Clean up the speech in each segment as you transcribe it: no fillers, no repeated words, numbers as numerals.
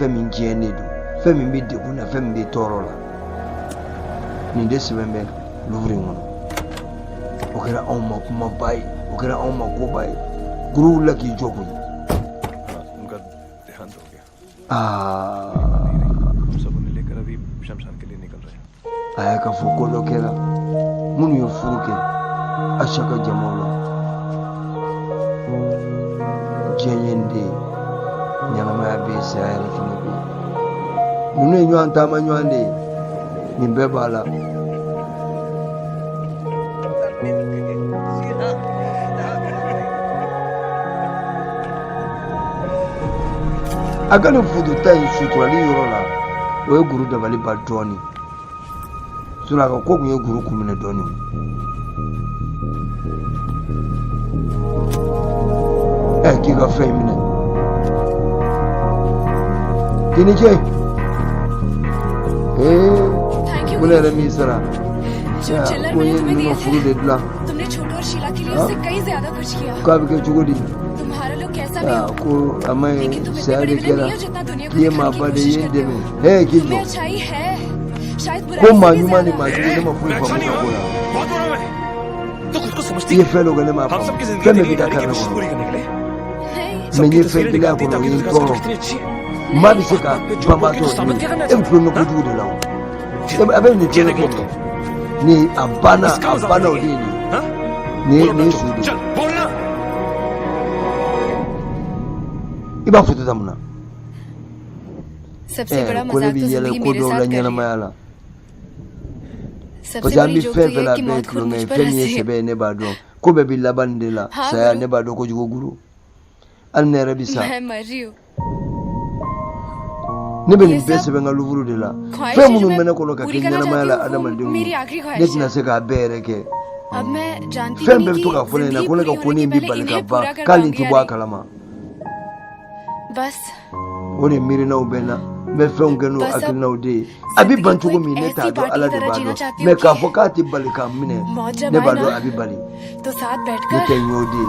Fɛn min diɲɛnen don, fɛn min bɛ degun na, fɛn min bɛ tɔɔrɔ la, nin de sɛbɛn bɛ livre in kɔnɔ. O kɛra anw ma kumaba ye, o kɛra anw ma koba ye. Guru wulila k'i jɔ koyi. Aa, a y'a ka fɔ ko dɔ kɛra minnu ye furu kɛ Asha ka jamaw la. Diɲɛ ye nin de ye, ɲɛnamaya bɛ yen, saya yɛrɛ fana bɛ yen. Ninnu ye ɲɔgɔn taama ɲɔgɔn de ye, nin bɛɛ b'a la. A ka nin foto ta in suturali yɔrɔ la, o ye Guru dabali ban dɔɔnin. Sinon a ka ko tun ye Guru kun minɛ dɔɔnin. Ɛ, k'i ka fɛn minɛ, k'i ni ce. Ee, ko ne yɛrɛ m'i sara, ko n ye ninnu ka furu de dilan. K'a bɛ kɛ cogo di? Ko a ma ɲi, saya de kɛra. K'i ye maaba de ye, n dɛmɛ. He, k'i jɔ ko maa ɲuman ni maa jugu, ne ma foyi faamu ka ko la. I ye fɛn dɔ kɛ, ne m'a faamu. Fɛn bɛɛ bɛ taa carré kɔnɔ, mais n ye fɛn kelen a kɔnɔ, o ye n tɔɔrɔ. Maa bɛ se ka banbaatɔ ye, e bɛ tulonkɛ kojugu de la. O a bɛ nin tulonkɛ kɛ nin, a banna, a banna. O de ye nin ye, nin ye su de ye. I b'a foto ta mun na? Ko ne bɛ yɛlɛ ko dɔw la ɲɛnamaya la, parce que an bɛ fɛn fɛn la, a bɛɛ ye tulonkɛ ye. Fɛn min ye sɛbɛ ye, ne b'a dɔn ko bɛɛ bɛ laban nin de la, saya. Ne b'a dɔn kojugu, Guru. Hali ne yɛrɛ bɛ sa, ne bɛ nin bɛɛ sɛbɛn n ka livre de la. Fɛn minnu bɛ ne kɔnɔ ka kɛ ɲɛnamaya la adamadenw ye, ne tɛna se k'a bɛɛ yɛrɛ kɛ. Fɛn bɛɛ bɛ to k'a fɔ ne ɲɛna ko ne ka ko ne bɛ bali ka ban, k'ale tɛ bɔ a kalama. O de miirinaw bɛ n na, n bɛ fɛnw kɛ n'o hakilinaw de ye. A bɛ ban cogo min, ne t'a dɔn, Ala de b'a dɔn. Mais k'a fɔ k'a tɛ bali k'a minɛ, ne b'a dɔn a bɛ bali. Ne tɛ n y'o de ye.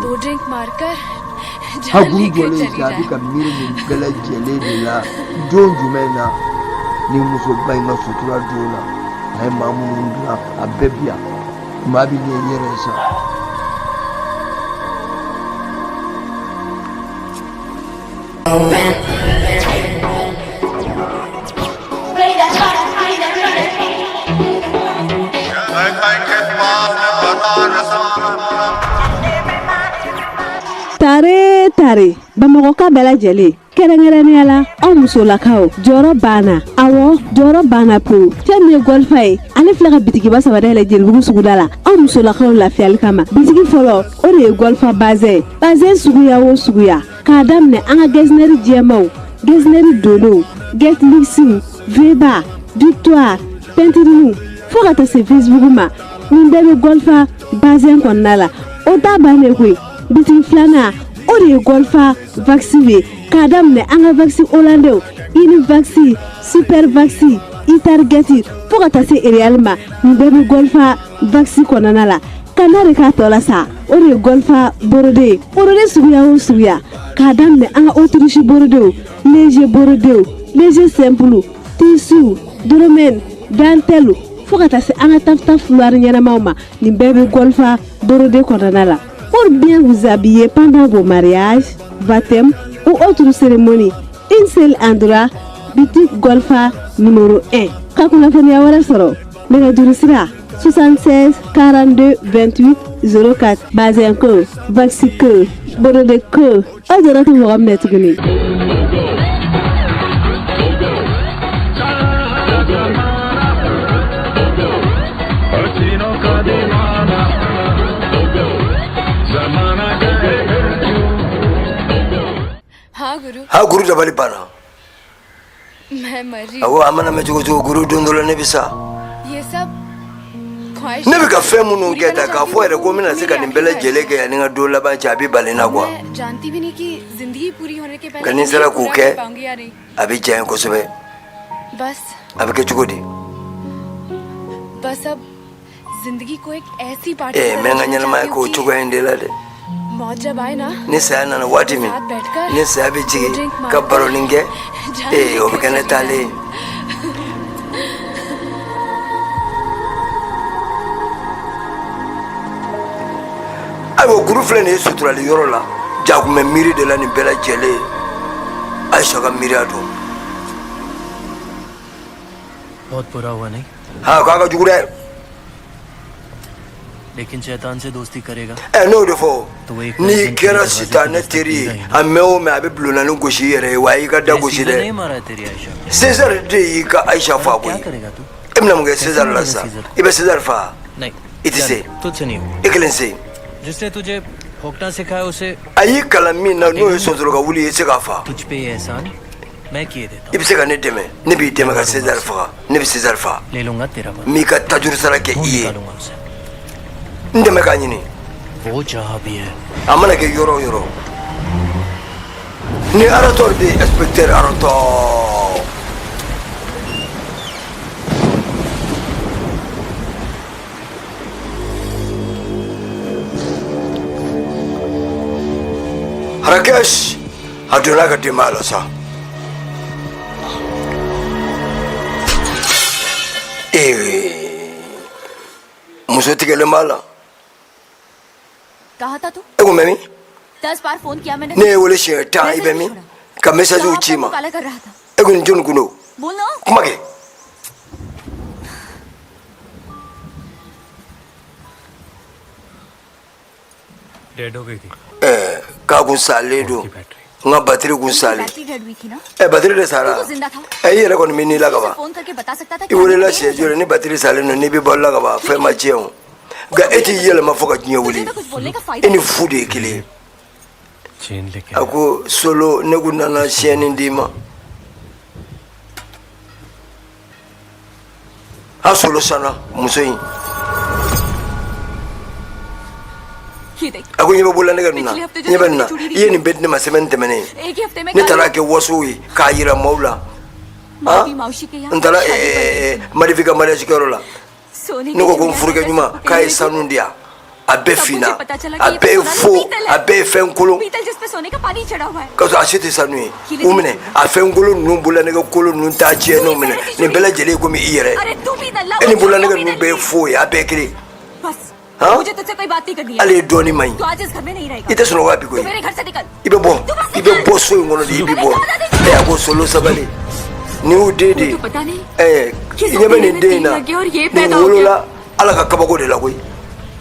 Ha, Guru jɔlen sisan, a bɛ ka miiri nin bɛɛ lajɛlen de la. Don jumɛn na ni musoba in ka sutura don na, a ye maa minnu dilan, a bɛɛ bi yan. Maa bɛ ɲɛ i yɛrɛ ye sa. Tare tare, Bamakɔka bɛɛ lajɛlen, kɛrɛnkɛrɛnnenya la anw musolakaw, jɔyɔrɔ banna. Awɔ, jɔyɔrɔ banna pewu. Fɛn min ye Gɔlifa ye, ale filɛ ka bitigiba saba dayɛlɛ Jelibugu suguda la anw musolakaw lafiyali kama. Bitigi fɔlɔ, o de ye Gɔlifa bazɛn. Bazɛn suguya o suguya, k'a daminɛ an ka getzner jɛmaw, getzner donnenw, get luxew, veba, victoire, peinturew, fo ka taa se Facebook ma, nin bɛɛ bɛ Gɔlifa bazɛn kɔnɔna la. O t'a bannen koyi. Bitigi filanan, o de ye Gɔlifa waxi ye, k'a daminɛ an ka waxi hollandais, uni waxi, super waxi, itarget, fo ka taa se Ariel ma, nin bɛɛ bɛ Gɔlifa waxi kɔnɔna la. Ka n'a de k'a tɔ la sa, o de ye Gɔlifa brodé ye. Brodé suguya o suguya, k'a daminɛ an ka autriche brodéw, léger brodéw, léger simple, tissu, dolmaine, dentelle, fo ka taa se an ka taffetas foulard ɲɛnamaw ma, nin bɛɛ bɛ Gɔlifa brodé kɔnɔna la. Pour bien vous habiller pendant vos mariages, baptêmes ou autres cérémonies, une seule endroit, boutique Golfa numéro 1. Ka kunnafoniya wɛrɛ sɔrɔ, nɛgɛjuru sira 76 42 28 04. Bazɛn ko, waxi ko, brodé ko, aw jɔrɔ tɛ mɔgɔ minɛ tuguni. Ha, Guru dabali banna. A ko a mana mɛn cogo cogo, Guru, don dɔ la ne bɛ sa. Ne bɛ ka fɛn minnu kɛ ta, k'a fɔ yɛrɛ ko n bɛna se ka nin bɛɛ lajɛlen kɛ yanni n ka don laban cɛ, a bɛ bali n na quoi. Nka ni n sera k'o kɛ, a bɛ diya n ye kosɛbɛ. A bɛ kɛ cogo di? N bɛ n ka ɲɛnamaya k'o cogoya in de la dɛ. Ni saya nana waati min, ni saya bɛ jigin ka baronin kɛ, ee, o bɛ kɛ ne taalen ye. Ayiwa, kuru filɛ nin ye suturali yɔrɔ la. Jakumɛ miiri de la nin bɛɛ lajɛlen ye Ayisa ka miiriya don. बहुत बुरा हुआ नहीं? Ha, k'a ka jugu dɛ. लेकिन शैतान से दोस्ती करेगा Ɛ, n'o de fɔ, n'i kɛra sitanɛ teri ye, a mɛn o mɛn, a bɛ bulonnaani gosi i yɛrɛ ye wa, a y'i ka da gosi Caesar dɛ. नहीं मारा है तेरी Ayesha? César de y'i ka Ayisa fa क्या koyi. करेगा तू? E bɛna mun kɛ César la sisan? I bɛ César fa? नहीं. I tɛ se. तुझसे नहीं हुआ. I kelen se. जिसने तुझे भोंकना सिखाया उसे A y'i kalan min na, n'o ye sɔsɔrɔ ka wuli ye, i tɛ se k'a fa. तुझ पे ये एहसान मैं किए देता. I bɛ se ka ne dɛmɛ, ne b'i dɛmɛ ka César faga. Ne bɛ César fa. ले लूंगा तेरा बदला. N b'i ka tajuru sara kɛ ढूंढ i ye. निकालूंगा उसे. N dɛmɛ k'a ɲini. वो जहाँ भी है. A mana kɛ yɔrɔ o yɔrɔ ni Rathore de ye, inspecteur Rathore. Rakesh a donna a ka denbaya la sa. Ee, muso tigɛlen b'a la. कहा था तू? E ko mɛ min? 10 बार phone किया मैंने. Ne ye wele siɲɛ 10, i bɛ min ka message ci ma? काला कर रहा था? E ko nin jɔnni kun don? बोल ना. Kuma kɛ. Dead हो गई थी. Ɛɛ, k'a kun salen don, n ka batiri kun salen. Battery dead हुई थी ना? Ɛ, batiri de sara. तू तो जिंदा था. Ɛ, i yɛrɛ kɔni bɛ n'i la ka ban. Phone करके बता सकता था. I welela siɲɛ joli? Ni batiri salen don, n'i bɛ balo la ka ban, fɛn ma tiɲɛ o. Nka e t'i yɛlɛma fo ka diɲɛ wuli. तुझे तो कुछ बोलने का फायदा. E ni fu de ye kelen ye. Chain लेके A ko solo, ne kun nana siyɛnni d'i ma. A solo sanna muso in. ये देख. A ko ɲɛ bɛ bolola nɛgɛ nin na, ɲɛ bɛ nin na. I ye nin bɛɛ di ne ma semaine tɛmɛnen. एक ही हफ्ते में Ne taara kɛ waso ye k'a yira maaw la. Mavi मौसी के यहाँ N taara शादी पर गई. Marifi ka mariage kɛyɔrɔ la. सोने Ne की ko ko n चूड़ियां furukɛ पहनकर ɲuman सबको k'a ye पहनी हुई sanu di yan, a bɛɛ तब मुझे finna, पता चला a कि ये bɛɛ ye तो सोना fo, नहीं, पीतल है। A bɛɛ ye fɛn kolon. पीतल जिसपे सोने का पानी चढ़ा हुआ है. K'a sɔrɔ a si tɛ sanu ye. U minɛ, a fɛn kolon ninnu, bololanɛgɛ kolon ninnu t'a tiɲɛ minɛ, nin bɛɛ lajɛlen ye komi i yɛrɛ. अरे तू भी दल्ला. E ni bololanɛgɛ ninnu bɛɛ ye fo ye, a bɛɛ kelen. बस. हाँ? मुझे तुझसे कोई बात नहीं करनी है. Hali ye dɔɔnin man ɲi. तू आज इस घर में नहीं रहेगा. I tɛ sunɔgɔ bi तू koyi. मेरे घर से निकल. I bɛ bɔ, i bɛ bɔ so in kɔnɔ de, i bɛ bɔ. Ɛ, a ko solo, sabali, nin y'u den de ye. तो पता नहीं Ɛ, i ɲɛ bɛ nin den in na, nin wolola Ala ka kabako de la koyi.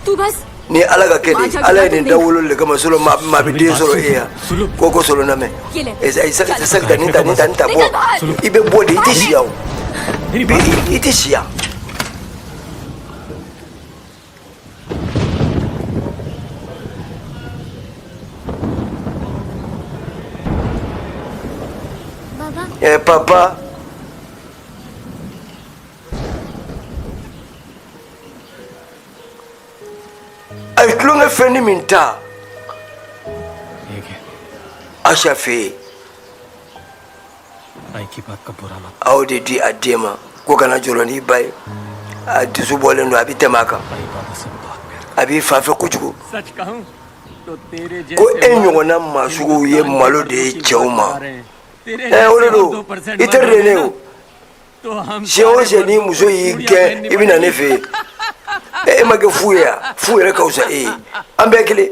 तू बस Ni Ala ka kɛ de, Ala ye nin da wolo de kama solo maa bɛ den sɔrɔ e yan ko solo lamɛn. Ɛ, sa nin ta, nin ta, nin ta, bɔ. I bɛ bɔ de, i tɛ si yan o. I tɛ si yan. Ɛ, papa. A ye tulonkɛ fɛn min ta ये क्या? Ayisa fɛ yen. आई की बात का बुरा मत. A y'o de di a den ma ko kana jɔrɔ n'i ba ye, a dusu bɔlen don, a bɛ tɛmɛ a kan. आई बाबा से बहुत प्यार. A b'i fa fɛ kojugu. सच कहूं तो तेरे Ko e ɲɔgɔnna maa suguw ye malo de ye cɛw ma. Ɛ, o de don, i teri de ye ne ye o. तो हम Siɲɛ o siɲɛ ni muso y'i gɛn, i bɛ na ne fɛ yen. Ɛ, e ma kɛ fu ye yan? Fu yɛrɛ ka fisa e ye, an bɛɛ kelen.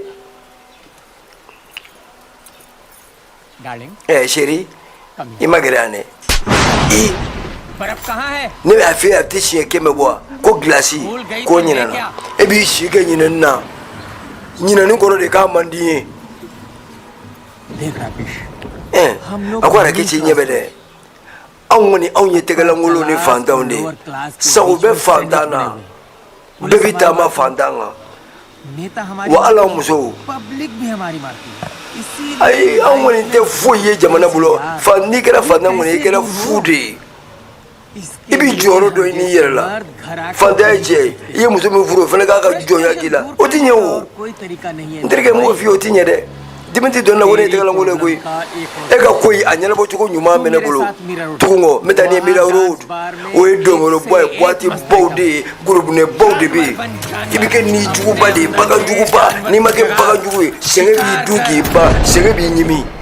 Darling. Ɛ, chérie, i ma gɛrɛ yan dɛ, i बर्फ कहाँ है? Ne b'a fɛ a tɛ siɲɛ 100 bɔ wa ko gilasi ko ɲinɛna. E b'i si kɛ ɲinɛni na, ɲinɛni kɔrɔ de k'a man di n ye. देख राकेश. Ɛ, a ko a kɛ ɲɛ bɛ dɛ, anw kɔni, anw ye tɛgɛlankolonw ni fantanw de ye. Sago bɛ fantan na, bɛɛ bɛ taama fantan kan. नेता हमारी Wa hali anw musow public भी हमारी मारती है, इसीलिए ayi, anw kɔni tɛ foyi ye jamana bolo. Fa n'i kɛra fantan kɔni, i kɛra fu de ye. I b'i jɔyɔrɔ dɔ ɲini i yɛrɛ la. Fantanya ye tiɲɛ ye. I ye muso min furu, o fana k'a ka jɔnya k'i la, o ti ɲɛ o. कोई तरीका नहीं है. N terikɛ, m'o f'i ye, o ti ɲɛ dɛ. Dimi tɛ don na ko ne ye tɛgɛlankolon ye koyi. E ka ko in a ɲɛnabɔcogo ɲuman bɛ ne bolo. Tugu n kɔ, n bɛ taa n'i ye Mira Road. O ye dɔnkɛyɔrɔba ye, boîte baw de ye, gorobinɛbaw de bɛ yen. I bɛ kɛ ni juguba de ye, bagan juguba. N'i ma kɛ bagan jugu ye, sɛgɛn b'i dun k'i ban, sɛgɛn b'i ɲimi.